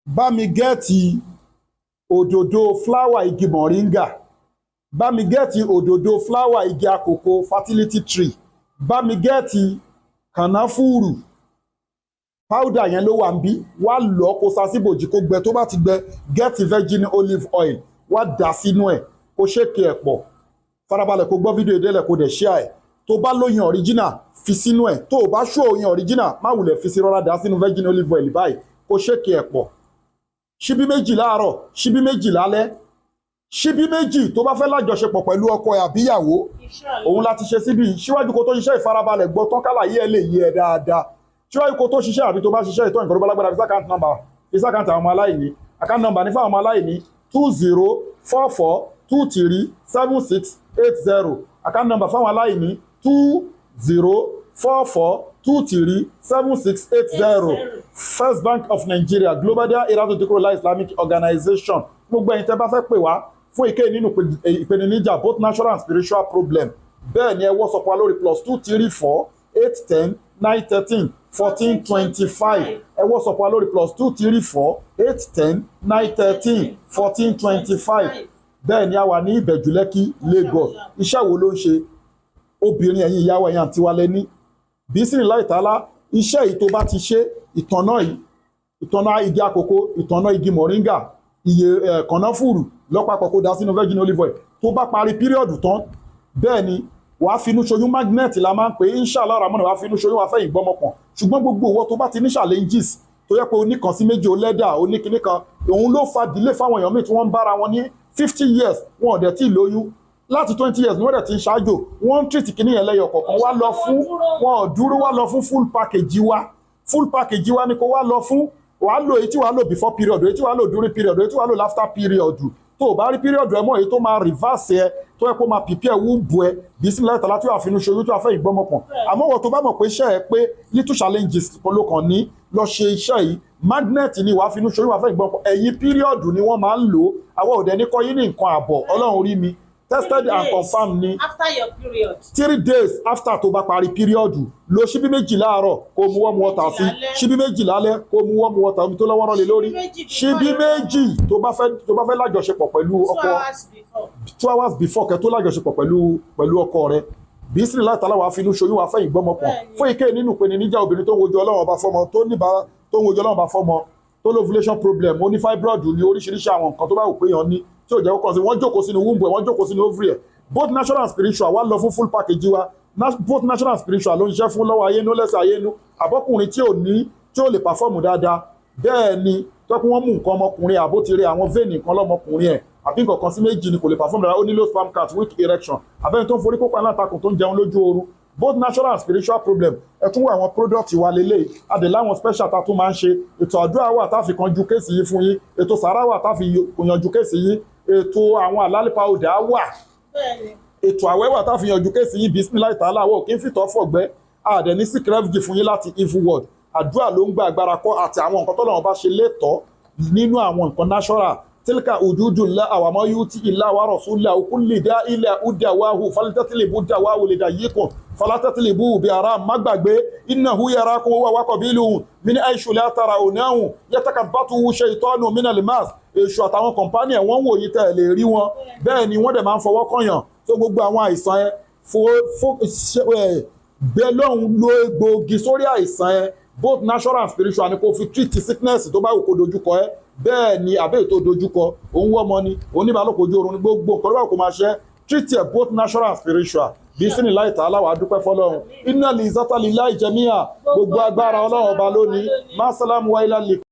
Bá mi get òdòdó flower igi moringa, bá mi get òdòdó flower igi àkókò fertility tree, bá mi get kànáfùrù powder yẹn ló wà ń bí. Wá lọ kó sa síbòjì kó gbẹ. Tó bá ti gbẹ, get virgin olive oil, wá dà sínú ẹ̀, kó shake ẹ̀ pọ̀. Farabalẹ̀ kó gbọ́ fídíò ìdẹ́lẹ̀, kó dẹ̀ share ẹ̀. Tó bá lóyin original, fi sínú ẹ̀. Tó o bá ṣó oyin original, má wulẹ̀ fi sí. Rọra dà sínú virgin olive oil báyìí, kó shake ẹ̀ pọ̀. Ṣíbí 2 láàárọ̀, ṣíbí 2 lálẹ́, ṣíbí 2 tó bá fẹ́ lájọṣepọ̀ pẹ̀lú ọkọ ẹ̀ àbíyàwó. Òun láti ṣe síbí. Síwájú kó tó ṣiṣẹ́, ìfarabalẹ̀ gbọ́ tán kálàyé ẹ̀ lè yé ẹ dáadáa. Síwájú kó tó ṣiṣẹ́ àbí tó bá ṣiṣẹ́ ìtọ́ nǹkan tó bá lágbára, fi account number, fi account àwọn ọmọ aláìní. Account number ní fáwọn ọmọ aláìní: 2044237680. Account number fáwọn aláìní: 2044237680, First Bank of Nigeria, Global Dahiratu Dhikrlahi Islamic Organization. Gbogbo ẹ̀yin tẹ́ bá fẹ́ pè wá fún èké nínú ìpèníjà, both natural and spiritual problem, bẹ́ẹ̀ ni, ẹ WhatsApp wa lórí +234 810 913 1425. Ẹ WhatsApp wa lórí +234 810 913 1425. Bẹ́ẹ̀ ni, a wà ní Ìbẹ̀jú Lẹ́kì, Lagos. Iṣẹ́ wo ló ń ṣe obìnrin? Ẹ̀yin ìyàwó, ẹ̀yin àǹtí wa lẹ́ní bísí láìtàlá. Iṣẹ́ yìí, tó bá ti ṣe ìtànná yìí, ìtànná igi àkókò, ìtànná igi moringa, iye kànáfùrù lọ́pàpọ̀, kó dá sínú virgin olive oil. Tó bá parí period tán, bẹ́ẹ̀ ni, wàá finú ṣoyún. Magnet la máa ń pè é, inshallah ramon. Wàá finú ṣoyún, wàá fẹ́yìn gbọ́mọpọ̀n. Ṣùgbọ́n gbogbo ìwọ tó bá ti ní challenges tó yẹ pé oníkan sí méjì, ó lẹ́dà oníkinní kan, òun ló fa delay fáwọn èèyàn míì tí wọ́n ń bára wọn ní 50 years, wọn ò dẹ̀ tí ì lóyún. Láti 20 years ni wọ́n dẹ̀ ti ń ṣáájò, wọ́n ń treat kinní yẹn lẹ́yọ̀ kọ̀ọ̀kan. Wá lọ fún wọn ò dúró, wá lọ fún full package wa. Full package wa ni kó wá lọ fún. Wàá lò èyí tí wàá lò before period, èyí tí wàá lò during period, èyí tí wàá lò after period. Tó o bá rí period ẹ mọ́, èyí tó máa reverse ẹ, tó yẹ kó máa prepare womb ẹ, bismillah tàlá, tí wàá finú ṣoyún, tí wàá fẹ́ ìgbọ́mọpọ̀n. Àmọ́ wọ́n tó bá mọ̀ pé iṣẹ́ ẹ pé little challenges ló kàn ní, lọ ṣe iṣẹ́ yìí. Magnet ni, wàá finú ṣoyún, wàá fẹ́ ìgbọ́mọpọ̀n. Ẹ̀yìn period ni wọ́n máa ń lò ó. Àwọn òde ní kọ́ yín ní nǹkan àbọ̀. Ọlọ́run rí mi, tested and 3 days confirmed ni. After your period. 3 days after tó bá parí period, lo ṣíbí 2 láàárọ̀, kó mu warm water sí. Lálẹ́. Ṣíbí 2 lálẹ́, kó mu warm water, omi tó lọ́wọ́rọ́ lé lórí. Ṣíbí 2 Ṣíbí before. 2 tó bá fẹ́ lájọṣepọ̀ pẹ̀lú Two ọkọ. hours before. 2 hours before kẹ́ tó lájọṣepọ̀ pẹ̀lú ọkọ rẹ, bísí látàlá, wàá finú ṣoyún, wàá fẹ́yìn gbọ́mọpọ̀. Fún ike nínú ìpèníjà, obìnrin tó ń wojú Ọlọ́run ọba fọ́mọ, tó níbà, tó ń wojú Ọlọ́run ọba fọ́mọ, tó ní ovulation problem, ó ní fibroid, ní oríṣiríṣi àwọn nǹkan tó bá wù pé èèyàn ní tí ò jẹ́ kó kàn sí, wọ́n jókòó sínú womb ẹ̀, wọ́n jókòó sínú ovary ẹ̀, both natural and spiritual, wá lọ fún full package wa. Both natural and spiritual ló ń ṣiṣẹ́ fún lọ́wọ́ ayé inú, lẹ́sẹ̀ ayé inú, àbọ́kùnrin tí ò ní, tí ò lè perform dáadáa. Bẹ́ẹ̀ ni, tọ́kùn wọ́n mú nǹkan ọmọkùnrin, àbótirẹ̀ àwọn vein nǹkan lọ́mọkùnrin ẹ̀, àbí nǹkan kan sí méjì ni kò lè perform dáadáa, ó ní low sperm count, weak erection, àbẹ́ni tó ń forí kópa alátakùn, tó ń jẹun lójú oorun, both natural and spiritual problem. Ẹ tún wọ àwọn product wa lélẹ̀ adè láwọn special tá a tún máa ń ṣe. Ètò àdúrà wà tá a fi kan ju case yìí fún yín, ètò sàrà wà tá a fi yanjú case yín, ètò àwọn àlálẹ́ powder wà, ètò àwẹ̀ wà tá a fi yanjú case yín. Bismillah ta'ala, wọ̀ kí n fìtọ́ fọ̀gbẹ́ àdẹ̀ ní seek refuge fún yín láti evil world. Àdúrà ló ń gba, agbára kọ́, àti àwọn nǹkan tọ́lọ́run bá ṣe lẹ́tọ̀ọ́ nínú àwọn nǹkan natural. Tilka hududullah àwàmọ́ yóò tí ilá wa rasulahu kulli dá ilẹ̀ udawahu falitatilibu dawahu lè dà yíkùn falatátìlìbù bí ara. Má gbàgbé, innahu yarakum huwa wa qabiluhu min haythu la tarawnahum yatakabbathu shaytanu minal mas. Èṣù àtàwọn company ẹ̀, wọ́n wò yín, tẹ́ ẹ̀ lè rí wọn. Bẹ́ẹ̀ ni, wọ́n dẹ̀ máa ń fọwọ́ kọ̀yàn tó gbogbo àwọn àìsàn ẹ bẹ́ẹ̀ lọ́hùn lo egbòogi sórí àìsàn ẹ. Both natural and spiritual ni kò fi treat sickness tó bá wù kó dojúkọ ẹ. Bẹ́ẹ̀ ni, àbẹ́ ètò dojúkọ òun wọ́ ọmọ ni, oníbàálòpọ̀ ojú oorun ni, gbogbo nǹkan tó bá wù kó máa ṣe, treat ẹ both natural and spiritual. Bismillah ta'ala, wàá dúpẹ́ fọlọ́run. Inna li zata lillahi jami'a, gbogbo agbára Ọlọ́run ọba lónìí. Masalam wa ila liqa.